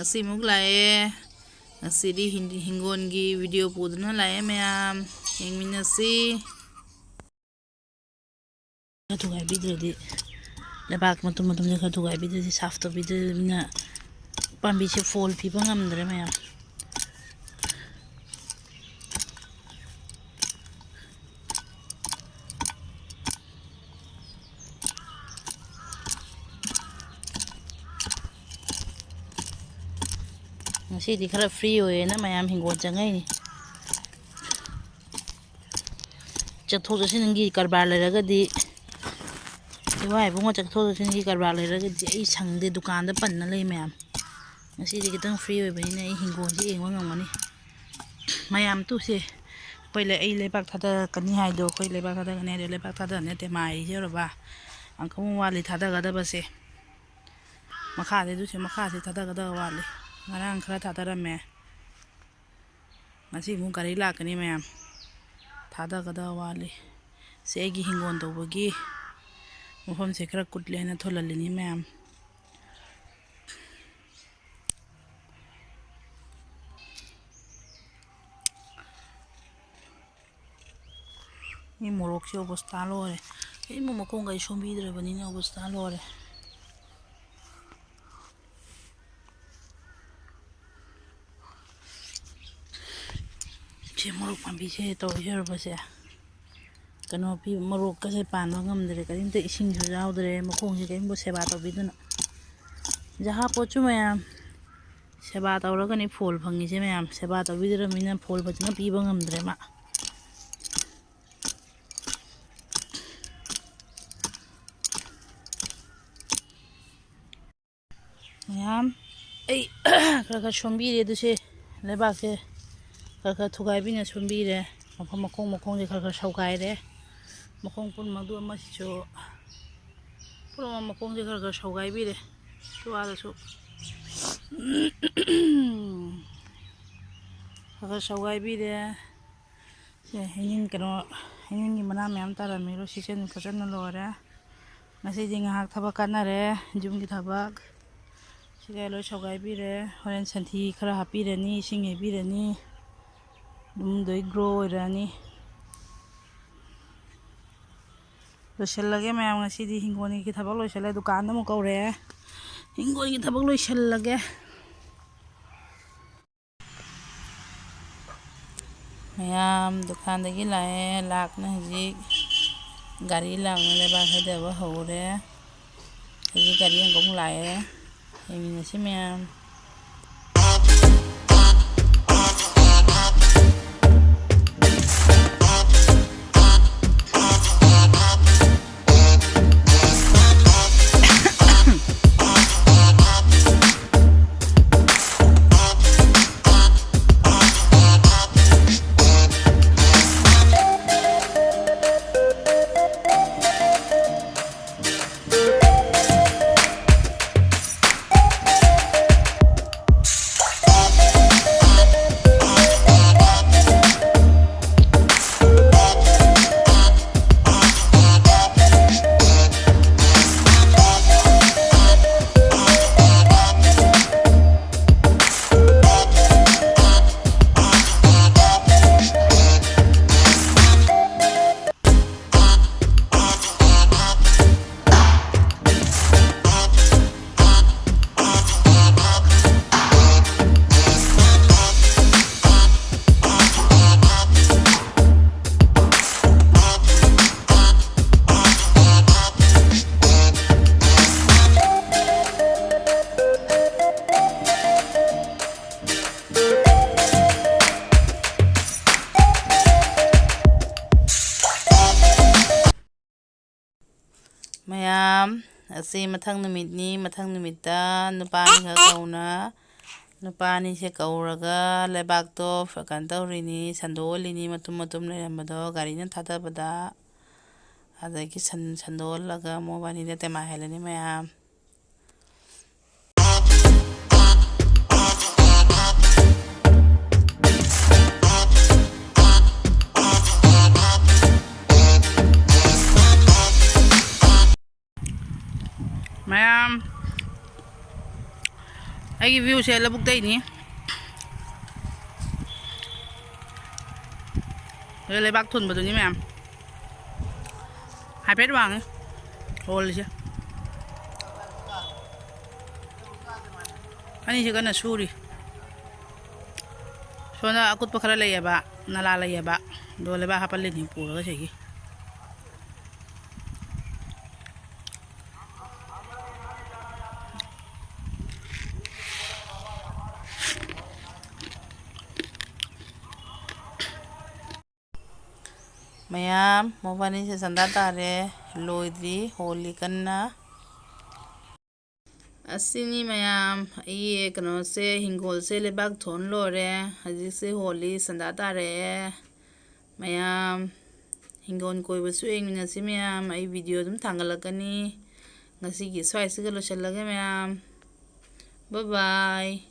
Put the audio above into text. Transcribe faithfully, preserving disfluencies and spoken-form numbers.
ꯉꯁꯤꯃꯨꯛ ꯂꯥꯛꯑꯦ꯫ ꯉꯁꯤꯗꯤ ꯍꯤꯡ-, ꯍꯤꯡꯒꯣꯜꯒꯤ ꯚꯤꯗꯤꯑꯣ ꯄꯨꯗꯨꯅ ꯂꯥꯛꯑꯦ ꯃꯌꯥꯝ꯫ ꯌꯦꯡꯃꯤꯟꯅꯁꯤ꯫ ꯈꯔ ꯊꯨꯒꯥꯏꯕꯤꯗ꯭ꯔꯗꯤ, ꯂꯩꯕꯥꯛ ꯃꯇꯨꯝ ꯃꯇꯨꯝꯁꯦ ꯈꯔ ꯊꯨꯒꯥꯏꯕꯤꯗ꯭ꯔꯗꯤ, ꯁꯥꯐ ꯇꯧꯕꯤꯗ꯭ꯔꯕꯅꯤꯅ ꯄꯥꯝꯕꯤꯁꯦ ꯐꯣꯜ ꯄꯤꯕ ꯉꯝꯗ꯭ꯔꯦ ꯃꯌꯥꯝ꯫ ꯉꯁꯤꯗꯤ ꯈꯔ ꯐ꯭ꯔꯤ ꯑꯣꯏꯌꯦꯅ ꯃꯌꯥꯝ ꯍꯤꯡꯒꯣꯜ ꯆꯪꯉꯛꯏꯅꯤ꯫ ꯆꯠꯊꯣꯛ ꯆꯠꯁꯤꯟꯒꯤ ꯀꯔꯕꯥꯔ ꯂꯩꯔꯒꯗꯤ, ꯏꯕꯥ ꯏꯕꯨꯡꯉꯣ ꯆꯠꯊꯣꯛ ꯆꯠꯁꯤꯟꯒꯤ ꯀꯔꯕꯥꯔ ꯂꯩꯔꯒꯗꯤ ꯑꯩ ꯁꯪꯗꯦ, ꯗꯨꯀꯥꯟꯗ ꯄꯟꯅ ꯂꯩ ꯃꯌꯥꯝ꯫ ꯉꯁꯤꯗꯤ ꯈꯤꯇꯪ ꯐ꯭ꯔꯤ ꯑꯣꯏꯕꯅꯤꯅ ꯑꯩ ꯍꯤꯡꯒꯣꯜꯁꯤ ꯌꯦꯡꯕ ꯉꯝꯒꯅꯤ꯫ ꯃꯌꯥꯝ ꯇꯨꯁꯦ, ꯑꯩꯈꯣꯏ ꯂꯩ-, ꯑꯩ ꯂꯩꯕꯥꯛ ꯊꯥꯗꯔꯛꯀꯅꯤ ꯍꯥꯏꯗꯣ, ꯑꯩꯈꯣꯏ ꯂꯩꯕꯥꯛ ꯊꯥꯗꯔꯛꯀꯅꯤ ꯍꯥꯏꯗꯣ, ꯂꯩꯕꯥꯛ ꯊꯥꯗꯔ ꯅꯠꯇꯦ, ꯃꯥꯏꯁꯦ ꯌꯧꯔꯕ? ꯑꯃꯨꯛ ꯋꯥꯠꯂꯤ ꯊꯥꯗꯒꯗꯕꯁꯦ꯫ ꯃꯈꯥꯗꯩꯗꯨꯁꯦ, ꯃꯈꯥꯁꯦ ꯊꯥꯗꯒꯗꯕ ꯋꯥꯠꯂꯤ꯫ ꯉꯔꯥꯡ ꯈꯔ ꯊꯥꯗꯔꯝꯃꯦ꯫ ꯉꯁꯤ ꯑꯃꯨꯛ ꯒꯥꯔꯤ ꯂꯥꯛꯀꯅꯤ ꯃꯌꯥꯝ꯫ ꯊꯥꯗꯒꯗꯕ ꯋꯥꯠꯂꯤ꯫ ꯁꯤ ꯑꯩꯒꯤ ꯍꯤꯡꯒꯣꯜ ꯇꯧꯕꯒꯤ ꯃꯐꯝꯁꯦ ꯈꯔ ꯀꯨꯠꯂꯦꯅ ꯊꯣꯜꯍꯜꯂꯤꯅꯤ ꯃꯌꯥꯝ꯫ ꯃꯤ ꯃꯣꯔꯣꯛꯁꯦ ꯑꯣꯕꯁꯇꯥ ꯂꯣꯏꯔꯦ꯫ ꯑꯩ ꯃꯈꯣꯡꯒ ꯑꯩ ꯁꯣꯝꯕꯤꯗ꯭ꯔꯕꯅꯤꯅ ꯑꯣꯕꯁꯇꯥ ꯂꯣꯏꯔꯦ꯫ ꯁꯤ ꯃꯣꯔꯣꯛ ꯄꯥꯝꯕꯤꯁꯦ ꯇꯧꯔꯤꯁꯦ ꯌꯧꯔꯕꯁꯦ꯫ ꯀꯩꯅꯣ ꯄꯤ-, ꯃꯣꯔꯣꯛꯀꯁꯦ ꯄꯥꯟꯕ ꯉꯝꯗ꯭ꯔꯦ, ꯀꯔꯤꯝꯇ ꯏꯁꯤꯡꯁꯨ ꯌꯥꯎꯗ꯭ꯔꯦ, ꯃꯈꯣꯡꯁꯦ ꯀꯔꯤꯝꯇ ꯁꯦꯕꯥ ꯇꯧꯕꯤꯗꯅ꯫ ꯖꯍꯥ ꯄꯣꯠꯁꯨ ꯃꯌꯥꯝ ꯁꯦꯕꯥ ꯇꯧꯔꯒꯅꯤ ꯐꯣꯜ ꯐꯪꯉꯤꯁꯦ ꯃꯌꯥꯝ, ꯁꯦꯕꯥ ꯇꯧꯕꯤꯗ꯭ꯔꯕꯅꯤꯅ ꯐꯣꯜ ꯐꯖꯅ ꯄꯤꯕ ꯉꯝꯗ꯭ꯔꯦ ꯃꯥ꯫ ꯃꯌꯥꯝ ꯑꯩ ꯈꯔ ꯈꯔ ꯁꯣꯝꯕꯤꯔꯦ, ꯑꯗꯨꯁꯦ ꯂꯩꯕꯥꯛꯁꯦ ꯈꯔ ꯈꯔ ꯊꯨꯒꯥꯏꯕꯤꯅ ꯁꯣꯝꯕꯤꯔꯦ꯫ ꯃꯐꯝ ꯃꯈꯣꯡ ꯃꯈꯣꯡꯁꯦ ꯈꯔ ꯈꯔ ꯁꯧꯒꯥꯏꯔꯦ꯫ ꯃꯈꯣꯡ ꯄꯨꯝꯅꯃꯛ ꯑꯗꯨ ꯑꯃꯁꯤꯁꯨ ꯄꯨꯝꯅꯃꯛ ꯃꯈꯣꯡꯁꯦ ꯈꯔ ꯈꯔ ꯁꯧꯒꯥꯏꯕꯤꯔꯦ꯫ ꯁ꯭ꯋꯥꯗꯁꯨ ꯈꯔ ꯈꯔ ꯁꯧꯒꯥꯏꯕꯤꯔꯦ꯫ ꯁꯦ, ꯍꯩꯅꯤꯡ ꯀꯩꯅꯣ, ꯍꯩꯅꯤꯡꯒꯤ ꯃꯅꯥ ꯃꯌꯥꯝ ꯇꯥꯔꯝꯃꯤꯗꯣ ꯁꯤꯆꯟ ꯈꯣꯠꯆꯟꯅ ꯂꯣꯏꯔꯦ꯫ ꯉꯁꯤꯗꯤ ꯉꯥꯏꯍꯥꯛ ꯊꯕꯛ ꯀꯥꯟꯅꯔꯦ, ꯌꯨꯝꯒꯤ ꯊꯕꯛ꯫ ꯁꯤꯒ ꯂꯣꯏ ꯁꯧꯒꯥꯏꯕꯤꯔꯦ꯫ ꯍꯣꯔꯦꯟ ꯁꯟꯊꯤ ꯈꯔ ꯍꯥꯞꯄꯤꯔꯅꯤ, ꯏꯁꯤꯡ ꯍꯩꯕꯤꯔꯅꯤ, ꯑꯗꯨꯝ ꯂꯣꯏ ꯒ꯭ꯔꯣ ꯑꯣꯏꯔꯛꯑꯅꯤ꯫ ꯂꯣꯏꯁꯤꯜꯂꯒꯦ ꯃꯌꯥꯝ, ꯉꯁꯤꯗꯤ ꯍꯤꯡꯒꯣꯜꯒꯤ ꯊꯕꯛ ꯂꯣꯏꯁꯤꯜꯂꯦ꯫ ꯗꯨꯀꯥꯟꯗ ꯑꯃꯨꯛ ꯀꯧꯔꯛꯑꯦ꯫ ꯍꯤꯡꯒꯣꯜꯒꯤ ꯊꯕꯛ ꯂꯣꯏꯁꯤꯜꯂꯒꯦ꯫ ꯃꯌꯥꯝ ꯗꯨꯀꯥꯟꯗꯒꯤ ꯂꯥꯛꯑꯦ꯫ ꯂꯥꯛꯅ ꯍꯧꯖꯤꯛ ꯒꯥꯔꯤ ꯂꯥꯛꯅ ꯂꯩꯕꯥꯛ ꯍꯩꯗꯕ ꯍꯧꯔꯦ꯫ ꯍꯧꯖꯤꯛ ꯒꯥꯔꯤ ꯑꯃꯨꯛ ꯂꯥꯛꯑꯦ꯫ ꯌꯦꯡꯃꯤꯟꯅꯁꯤ ꯃꯌꯥꯝ꯫ ꯃꯌꯥꯝ, ꯑꯁꯤ ꯃꯊꯪ ꯅꯨꯃꯤꯠꯅꯤ꯫ ꯃꯊꯪ ꯅꯨꯃꯤꯠꯇ ꯅꯨꯄꯥ ꯑꯅꯤꯈꯛ ꯀꯧꯅ, ꯅꯨꯄꯥ ꯑꯅꯤꯁꯦ ꯀꯧꯔꯒ ꯂꯩꯕꯥꯛꯇꯣ ꯀꯩꯅꯣ ꯇꯧꯔꯤꯅꯤ, ꯁꯟꯗꯣꯛꯍꯜꯂꯤꯅꯤ꯫ ꯃꯇꯨꯝ ꯃꯇꯨꯝ ꯂꯩꯔꯝꯕꯗꯣ ꯒꯥꯔꯤꯅ ꯊꯥꯗꯕꯗ, ꯑꯗꯒꯤ ꯁꯟ-, ꯁꯟꯗꯣꯛꯍꯜꯂꯒ ꯃꯣꯕꯥꯅꯤꯗ ꯇꯦꯃꯥꯏꯍꯜꯂꯅꯤ ꯃꯌꯥꯝ꯫ ꯃꯌꯥꯝ, ꯑꯩꯒꯤ ꯚ꯭ꯌꯨꯁꯦ ꯂꯧꯕꯨꯛꯇꯩꯅꯤ꯫ ꯑꯗ ꯂꯩꯕꯥꯛ ꯊꯣꯟꯕꯗꯨꯅꯤ ꯃꯌꯥꯝ꯫ ꯍꯥꯏꯐꯦꯠ ꯋꯥꯡꯉꯤ ꯍꯣꯜꯂꯤꯁꯦ꯫ ꯑꯅꯤꯁꯦ ꯀꯟꯅ ꯁꯨꯔꯤ꯫ ꯁꯣꯝꯗ ꯑꯀꯨꯠꯄ ꯈꯔ ꯂꯩꯌꯦꯕ, ꯅꯂꯥ ꯂꯩꯌꯦꯕ꯫ ꯑꯗꯣ ꯂꯩꯕꯥꯛ ꯍꯥꯞꯄꯜꯂꯤꯅꯤ ꯄꯨꯔꯒ ꯁꯤꯒꯤ꯫ ꯃꯌꯥꯝ, ꯃꯕꯥꯅꯤꯁꯦ ꯆꯟꯗꯥ ꯇꯥꯔꯦ꯫ ꯂꯣꯏꯗ꯭ꯔꯤ, ꯍꯣꯜꯂꯤ ꯀꯟꯅ꯫ ꯑꯁꯤꯅꯤ ꯃꯌꯥꯝ, ꯑꯩꯒꯤ ꯀꯩꯅꯣꯁꯦ, ꯍꯤꯡꯒꯣꯜꯁꯦ ꯂꯩꯕꯥꯛ ꯊꯣꯟ ꯂꯣꯏꯔꯦ꯫ ꯍꯧꯖꯤꯛꯁꯦ ꯍꯣꯜꯂꯤ, ꯆꯟꯗꯥ ꯇꯥꯔꯛꯑꯦ꯫ ꯃꯌꯥꯝ, ꯍꯤꯡꯒꯣꯜ ꯀꯣꯏꯕꯁꯨ ꯌꯦꯡꯃꯤꯟꯅꯁꯤ ꯃꯌꯥꯝ꯫ ꯑꯩ ꯚꯤꯗꯤꯑꯣ ꯑꯗꯨꯝ ꯊꯥꯡꯒꯠꯂꯛꯀꯅꯤ꯫ ꯉꯁꯤꯒꯤ ꯁ꯭ꯋꯥꯏꯁꯤꯒ ꯂꯣꯏꯁꯤꯜꯂꯒꯦ ꯃꯌꯥꯝ꯫ Bye bye꯫